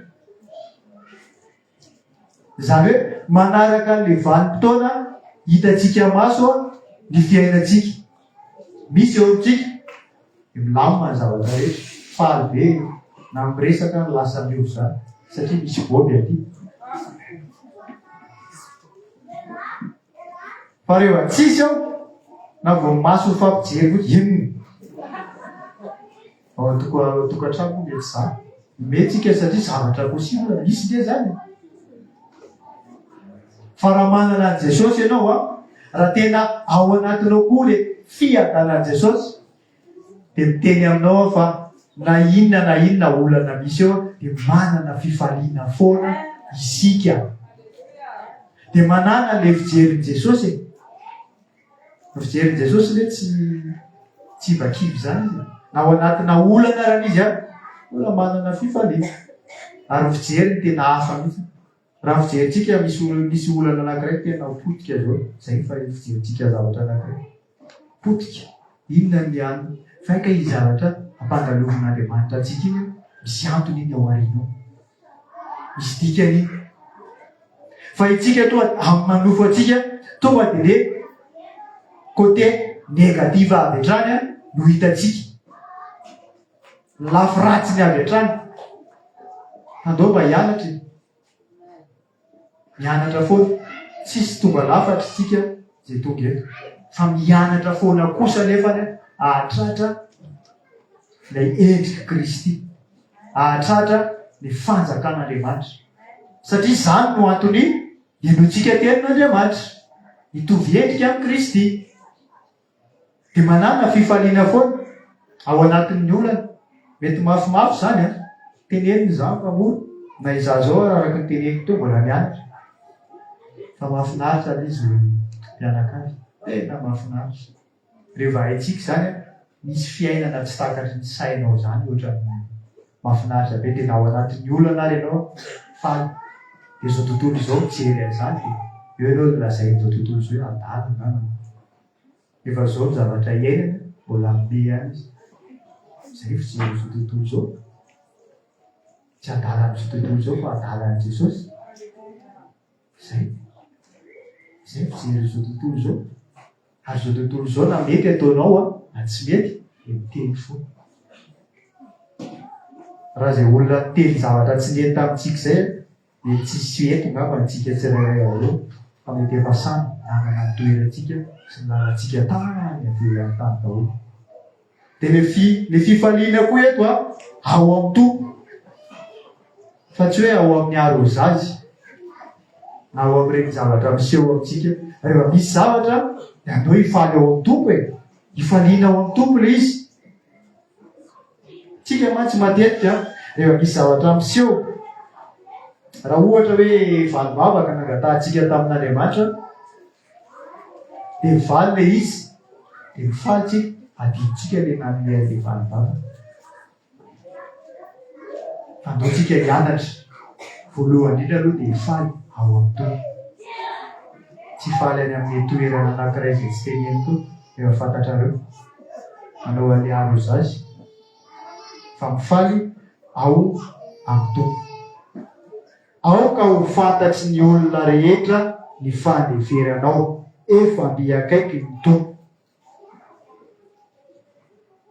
Izany hoe manaraka an'ilay vanim-potoana hitantsika maso ny fiainantsika. Misy eo amintsika dia milamina ny zavatra rehetra, faly be na miresaka ary lasa miova izany satria misy bôby aty. Fa rehefa tsisy ao na vao maso mifampijery fotsiny inona? Ao an-tokantrano moa mety izany. Mety tsika satria zavatra possible misy nge zany e. Fa raha manana an'i Jesosy ianao a, Raha tena ao anatinao koa le fiadanan'i Jesosy dia miteny aminao aho fa na inona na inona olana misy eo dia manana fifaliana foana isika. Dia manana le fijerin'i Jesosy e. Ny fijerin'i Jesosy ve tsy tsy hivakivy izany izy e? Na ao anatina olana arany izy an, mbola manana fifaliana. Ary ny fijeriny tena hafa mihitsy. Raha ny fijerintsika misy misy olana anankiray tena ho potika izao, izay ny fijerintsika zavatra anankiray. Potika. Inona ny anony? Fa hay kay iny zavatra ampandalovin'Andriamanitra antsika iny an, misy antony iny ao aoriana ao. Misy dikany iny. Fa itsika toa amin'ny manofo antsika tonga dia le côté négatif avy hatrany an no hitantsika. Ny lafy ratsiny avy hatrany. Andao mba hianatra e. Mianatra foana. Tsisy tonga lafatra isika izay tonga eto. Fa mianatra foana kosa anefany hahatratra ilay endrik'i Kristy. Hahatratra ny fanjakan'Andriamanitra. Satria izany no antony inoantsika tenin'Andriamanitra. Hitovy endrika amin'i Kristy. Dia manàna fifaliana foana ao anatin'ny olana. Mety mafimafy izany an! Tenenina izany fa mora. Na izaho izao ary araka ny teneniko teo mbola mianatra. Fa mahafinaritra aloha izy mianakavy. Tena mahafinaritra. Rehefa haintsika izany an, misy fiainana tsy takatry ny sainao izany ohatran'ny mahafinaritra be. Dia na ao anatin'ny olana ary ianao faly. Dia izao tontolo izao mijery an'izany dia eo ianao lazain'izao tontolo izao hoe adala angamba. Efa zao ny zavatra iainana, mbola hanome ihany izy. Zay fijery izao tontolo izao. Tsy adalan'izao tontolo izao fa adalan'i Jesosy. Zay. Zay fijery izao tontolo izao. Ary izao tontolo izao na mety ataonao a, na tsy mety, dia miteny foana. Raha izay olona niteny zavatra tsy nety tamintsika izay, Dia tsisy eto ngamba ny tsika tsirairay avy eo fa mety efa samy nanana ny toerantsika sy ny lalantsika tany ivelany tany daholo. Dia le fi le fifaliana koa eto a, ao amin'ny Tompo fa tsy hoe ao amin'ny arrosage na ao amin'ireny zavatra miseho amintsika. Rehefa misy zavatra dia andao hifaly ao amin'ny Tompo e! Hifaliana ao amin'ny Tompo ilay izy. Tsika mantsy matetika rehefa misy zavatra miseho, raha ohatra hoe valim-bavaka nangatahantsika tamin'Andriamanitra, dia mivaly ilay izy, dia mifaly tsika, adidintsika ilay nanome an'ilay valim-bavaka. Fa andao tsika hianatra, voalohany indrindra aloha dia hifaly ao amin'ny Tompo. Tsy hifaly any amin'ny toerana anankiray izay tsy teneniko eo, efa fantatrareo. Manao an'ilay arrosage fa mifaly ao amin'ny Tompo. Aoka ho fantatry ny olona rehetra ny fandeferanao, efa mby akaiky ny Tompo.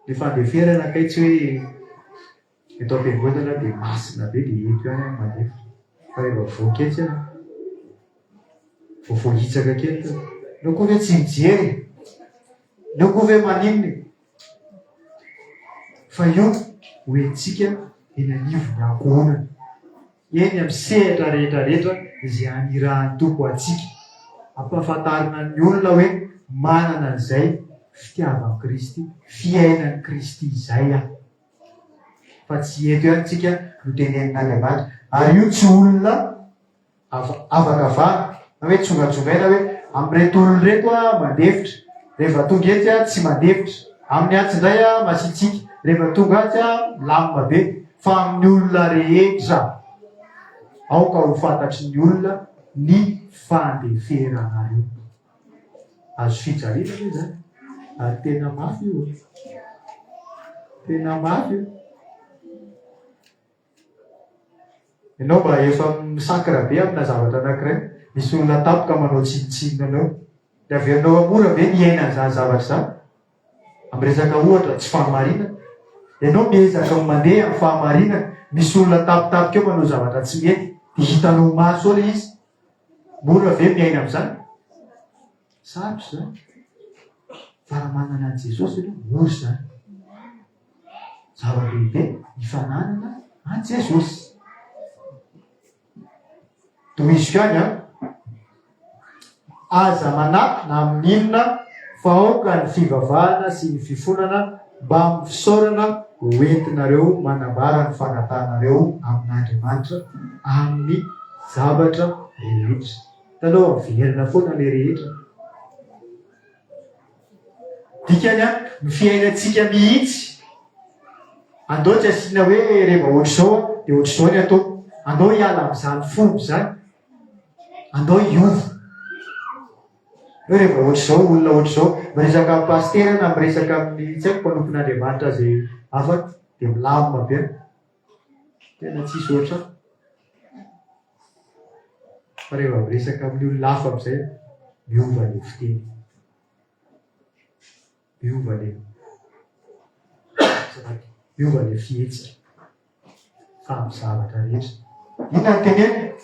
Ny fandeferana kay tsy hoe eto am-piangonana dia masina be dia eto ihany aho mandefa. Fa rehefa voky etsy aho, vao voahitsaka kely teo. Ianao koa ve tsy mijery e? Ianao koa ve maninona e? Fa io ho entintsika eny anivon'ny ankohonana, eny amin'ny sehatra rehetra rehetra izay anirahan'ny Tompo antsika. Ampahafantarina ny olona hoe manana an'izay fitiavan'i Kristy, fiainan'i Kristy izay aho. Fa tsy eto ihany tsika no tenenin'Andriamanitra. Ary io tsy olona Avakavahana, na hoe tsongatsongaina hoe amin'ireto olona ireto aho mandefitra, rehefa tonga etsy aho tsy mandefitra, amin'ny atsy indray aho masiatsiaka, rehefa tonga atsy aho milamina be, fa amin'ny olona rehetra. Aoka ho fantatry ny olona ny fandeferanareo. Azo fijaliana ve izany? Ary tena mafy io. Tena mafy io. Ianao mba efa mi-sacre be amina zavatra anankiray, misy olona tampoka manao tsinontsinona anao. Dia averinao fa mora ve ny hiaina an'izany zavatra izany? Amin'ny resaka ohatra tsy fahamarinana. Ianao miezaka mandeha amin'ny fahamarinana, misy olona tampotampoka eo manao zavatra tsy mety, dia hitanao maso eo ilay izy. Mora ve miaina amin'izany? Sarotra izany. Fa raha manana an'i Jesosy ianao, mora izany. Zava-dehibe ny fananana an'i Jesosy. Tohiziko ihany an. Aza manahy na amin'inona fa aoka ny fivavahana sy ny fifonana mbamin'ny fisaorana ho entinareo manambara ny fangatahanareo amin'Andriamanitra amin'ny zavatra rehetra. Hitanao, miverina foana ilay rehetra. Dikany an, ny fiainantsika mihitsy. Andao tsy asiana hoe rehefa ohatr'izao an, dia ohatr'izao ny atao. Andao hiala amin'izany fomba izany. Andao hiova. Hoe rehefa ohatr'izao olona ohatr'izao, miresaka amin'ny pasitera na miresaka amin'ny tsy haiko mpanompon'Andriamanitra izay hafa dia milamina be. Tena tsisy ohatr'ahy. Fa rehefa miresaka amin'ny olona hafa amin'izay, miova ny fiteny. Miova le azafady, miova le fihetsika fa amin'ny zavatra rehetra. Inona no tenenina?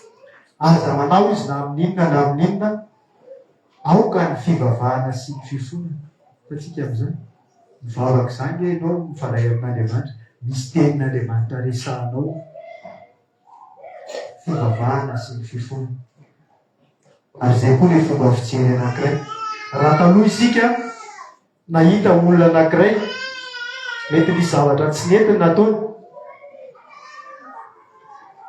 Aza manao izy na amin'inona na amin'inona, aoka ny fivavahana sy ny fifonana. Hitantsika amin'izany? Mivavaka izany ve ianao mifandray amin'Andriamanitra? Misy tenin'Andriamanitra resahanao fivavahana sy ny fifonana. Ary izay koa ilay fomba fijery anankiray. Raha taloha isika nahita olona anankiray, mety nisy zavatra tsy nety ny nataony,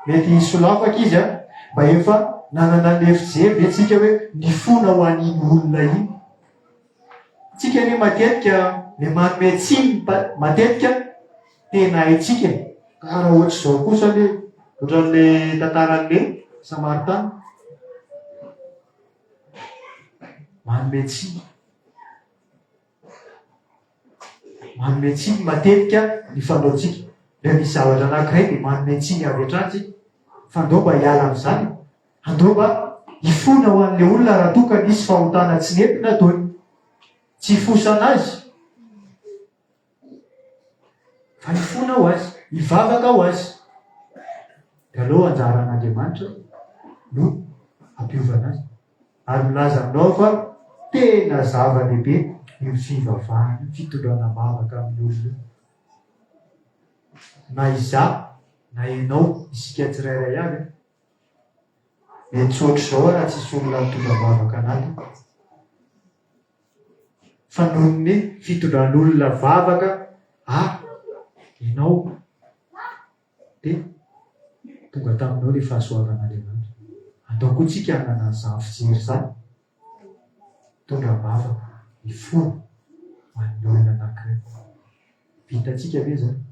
mety solafaka izy an, mba efa nanana an'ilay fijery ve tsika hoe nifona ho an'iny olona iny. Tsika anie matetika le manome tsiny matetika tena haintsika e. Ka raha ohatr'izao kosa anie, ohatran'le tantaran'le Samaritana, manome tsiny. Manome tsiny matetika ny fanaontsika. Rehefa misy zavatra anankiray dia manome tsiny avy hatrany tsika. Fa ndao mba hiala amin'izany e. Andao mba hifona ho an'ilay olona raha toa ka nisy fahotana tsy nety nataony. Tsy hifosana azy fa hifona ho azy, hivavaka ho azy. Dia aleo anjaran'Andriamanitra no hampiovana azy. Ary milaza aminao aho fa tena zava-dehibe io fivavahana io, fitondrana am-bavaka amin'ny olona io. Na izaho na ianao, isika tsirairay avy, Mety tsy ohatr'izao aho raha tsisy olona nitondra vavaka an'ahy. Fa noho ny fitondran'olona vavaka ahy, ianao, dia tonga taminao ilay fahasoavan'Andriamanitra. Andao koa tsika hanana an'izany fijery izany. Mitondra am-bavaka ny fony ho an'ny olona anankiray. Vitantsika ve izany?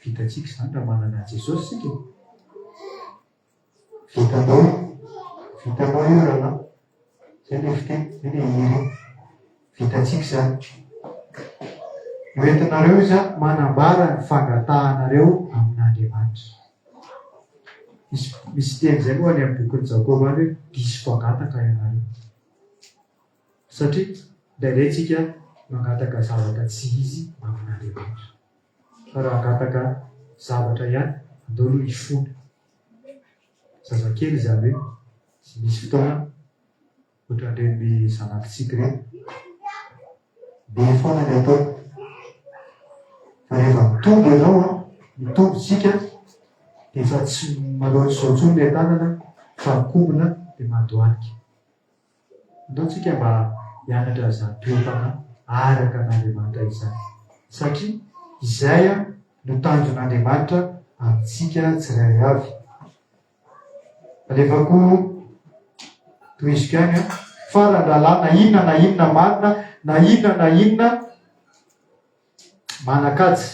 Vitantsika izany raha manana an'i Jesosy isika e. Vitanao io. Vitanao io rahalahy. Izay ilay fiteny, izay ilay hira io. Vitantsika izany. Hoentinareo izy manambara ny fangatahanareo amin'Andriamanitra. Misy misy teny izay moa any amin'ny bokin'i Jakoba any hoe diso mpangataka ianareo. Satria indraindray tsika mangataka zavatra tsy izy amin'Andriamanitra. Fa raha hangataka zavatra ihany, andao aloha hifona. Zazakely izany hoe tsy misy fotoana Ohatran'ireny zanak'i Tsiky ireny. Be foana ny ataony. Fa rehefa mitombo ianao an, mitombo tsika, dia efa tsy manao ohatr'izao intsony ilay tanana fa mikombona dia mandohalika. Andao tsika mba hianatra an'izany toe-panahy araka an'Andriamanitra izany. Satria izay no tanjon'Andriamanitra amintsika tsirairay avy. Alefa koa tohiziko ihany an. Farany rahalahy na inona na inona marina na inona na inona manan-kaja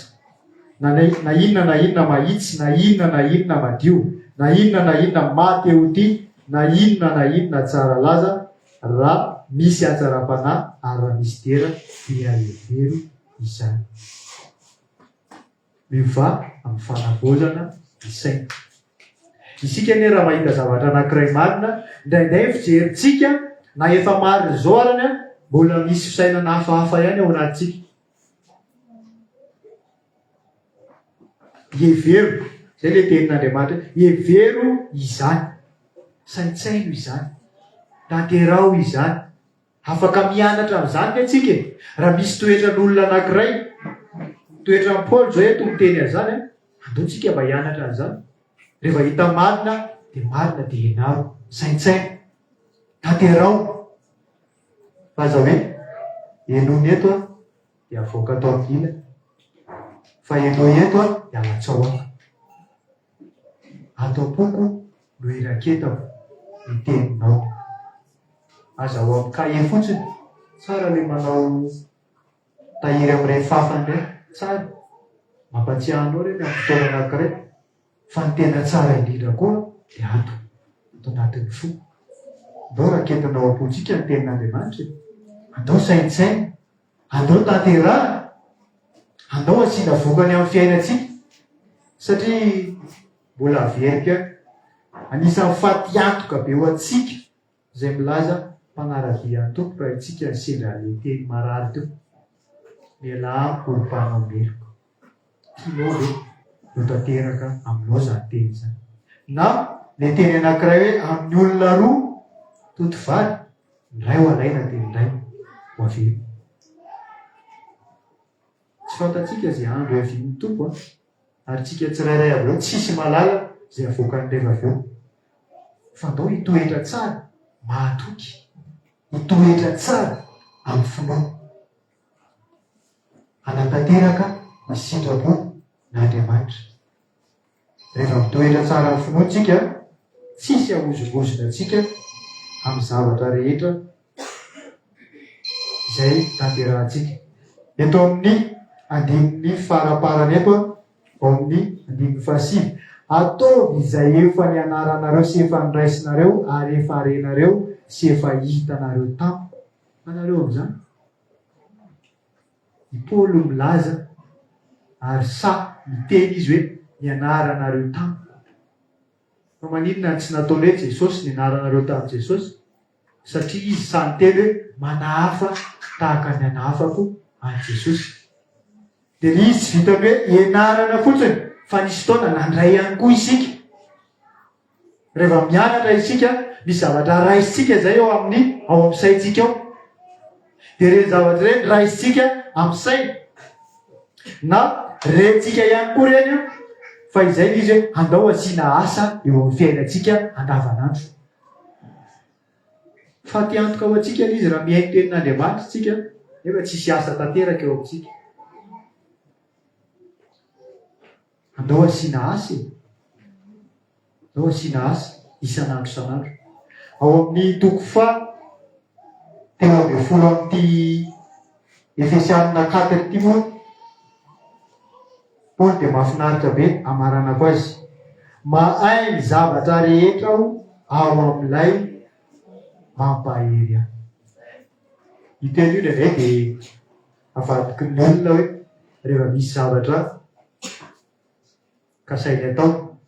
na na inona na inona mahitsy na inona na inona madio na inona na inona maha te ho tia na inona na inona tsara laza raha misy hatsaram-panahy ary raha misy dera dia hevero izany. Miovà amin'ny fanavaozana ny saina. Isika anie raha mahita zavatra anankiray marina, indraindray ny fijerintsika na efa marina izao arany an, mbola misy fisainana hafahafa ihany ao anatintsika. Hevero, izay ilay tenin'Andriamanitra hoe hevero izany, saintsaino izany, tanteraho izany. Afaka mianatra amin'izany ve tsika e? Raha misy toetran'olona anankiray, toetran'i Paoly izao eto miteny an'izany an, andao tsika mba hianatra an'izany. Rehefa hita marina dia marina dia ianaro, saintsaino, tanteraho. Fa aza hoe henoina eto an, dia avoaka ato amin'ny ilany. Fa henoy eto an, dia alatsao ato. Ato am-poko no iraketako ny teninao. Aza ao amin'ny kahie fotsiny, tsara ilay manao tahiry amin'ireny fafana ireny, tsara. Mampatsiahy anao ireny amin'ny fotoana anankiray. Fa ny tena tsara indrindra koa dia ato, ato anatin'ny fo. Andao raketina ao am-pontsika ny tenin'Andriamanitra e. Andao saintsainina, andao tanterahina, andao asiana vokany amin'ny fiainantsika. Satria mbola averiko ihany, anisan'ny fatiantoka be ho antsika izay milaza mpanara-dia an'ny Tompo raha isika sendra ilay teny marary teo, Mialà amiko ry mpanao meloka. Tianao ve ho tanteraka aminao izany teny izany? Na ilay teny anankiray hoe amin'ny olona roa toto vary, ny iray ho alaina dia ny iray ho avela. Tsy fantatsika izay andro hiavian'ny Tompo an! Ary tsika tsirairay avy eo tsisy mahalala izay avoakany rehefa avy eo. Fa ndao hitoetra tsara, mahatoky, hitoetra tsara amin'ny finoana. Hanatanteraka ny sitrapon' Andriamanitra. Rehefa mitoetra tsara amin'ny finoantsika, tsisy hahozongozona antsika amin'ny zavatra rehetra izay tanterahantsika. Eto amin'ny andininy faraparany eto, ao amin'ny andininy fahasivy, Ataovy izay efa nianaranareo sy efa noraisinareo ary efa renareo sy efa hitanareo tamiko. Anareo amin'izany. I Paoly no milaza ary sahy miteny izy hoe nianaranareo tamiko. Fa maninona no tsy nataony hoe Jesosy nianaranareo tamin'i Jesosy? Satria izy sahy niteny hoe manahafa tahaka ny anahafako an'i Jesosy. Dia ilay izy tsy vitan'ny hoe ianarana fotsiny fa nisy fotoana nandray ihany koa isika. Rehefa mianatra isika, misy zavatra raisintsika izay ao amin'ny ao amin'ny saintsika ao. Dia ireny zavatra ireny raisintsika amin'ny saina. Na rentsika ihany koa ireny an, fa izay ilay izy hoe andao asiana asa eo amin'ny fiainantsika andavanandro. Fatiantoka ho antsika ilay izy raha mihaino tenin'Andriamanitra isika nefa tsisy asa tanteraka eo amintsika. Andao asiana asa e! Andao asiana asa isan'andro isan'andro. Ao amin'ny toko faha 13 amin'ity Efesianina quatre ity moa, Paoly dia mahafinaritra be amaranako azy. Mahay ny zavatra rehetra aho ao amin'ilay mampahery ahy. Io teny io indraindray dia Avadiky ny olona hoe rehefa misy zavatra kasainy atao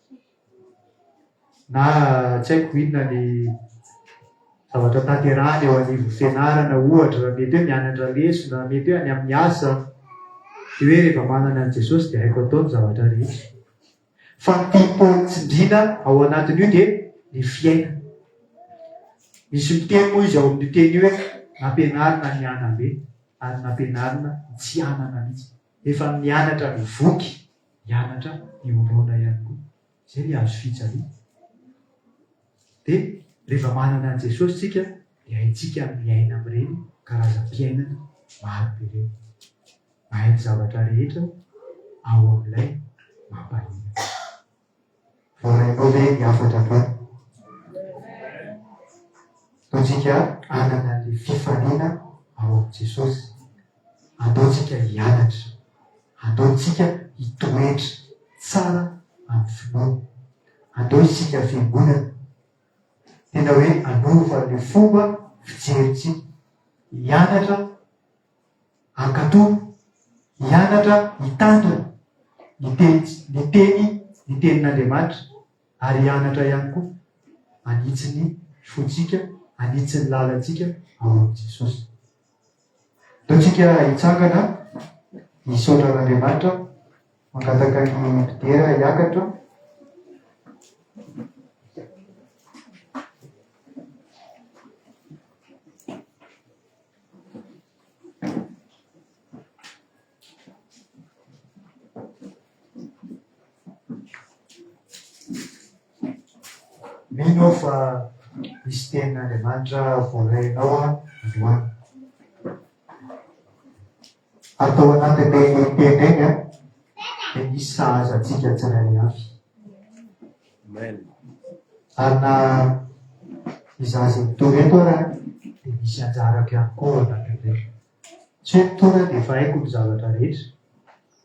na tsy haiko inona ny zavatra tanterahiny eo anivon'ny fianarana ohatra, mety hoe mianatra lesona, mety hoe any amin'ny asa, dia hoe rehefa manana an'i Jesosy dia haiko atao ny zavatra rehetra. Fa ny tian'i Paoly tsindriana ao anatin'io dia ny fiainana. Misy miteny moa izy ao amin'io teny io hoe nampianarina ny hanam-be ary nampianarina ny tsy hanana mihitsy. Efa mianatra ny voky, mianatra ny ho noana ihany koa. Izay ny hazo fijaliana. Dia rehefa manana an'i Jesosy isika dia haintsika ny miaina amin'ireny karazam-piainana maro be ireny. Mahay ny zavatra rehetra ao amin'ilay mampahina. Voarainao ve ny hafatra androany? Ataontsika hanana an'ilay fifaliana ao amin'i Jesosy. Andaontsika hianatra. Andaontsika hitoetra tsara amin'ny finoana. Andao isika fiangonana tena hoe hanova ny fomba fijerintsika. Hianatra Hankatò, hianatra hitandrina ny teny ny teny ny tenin'Andriamanitra ary hianatra ihany koa hanitsy ny fontsika, hanitsy ny lalantsika ao amin'i Jesosy. Ndao tsika hitsangana hisaotra an'Andriamanitra, mangataka ny mpidera hiakatra. Mino aho fa misy tenin'Andriamanitra voarainao androany. tao anatin'ireny teny ireny an, dia nisy sahaza antsika tsirairay avy. Ary na izaho izay mitory eto ara dia misy anjarako ihany koa ao anatin'ireny. Tsy hoe mitory aho dia efa haiko ny zavatra rehetra,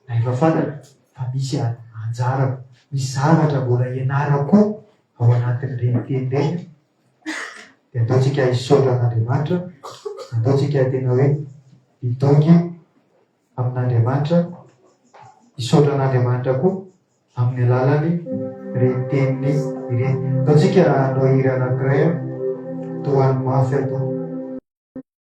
na efa fantatro fa misy anjarako, misy zavatra mbola ianarako koa ao anatin'ireny teny ireny. Dia ataontsika hisaotra an'Andriamanitra, ataontsika tena hoe hidongy amin'Andriamanitra, hisaotra an'Andriamanitra koa amin'ny alalan'ny ireny teniny ireny. Ataontsika hanao hira anankiray, tohano mafy aho Tompo.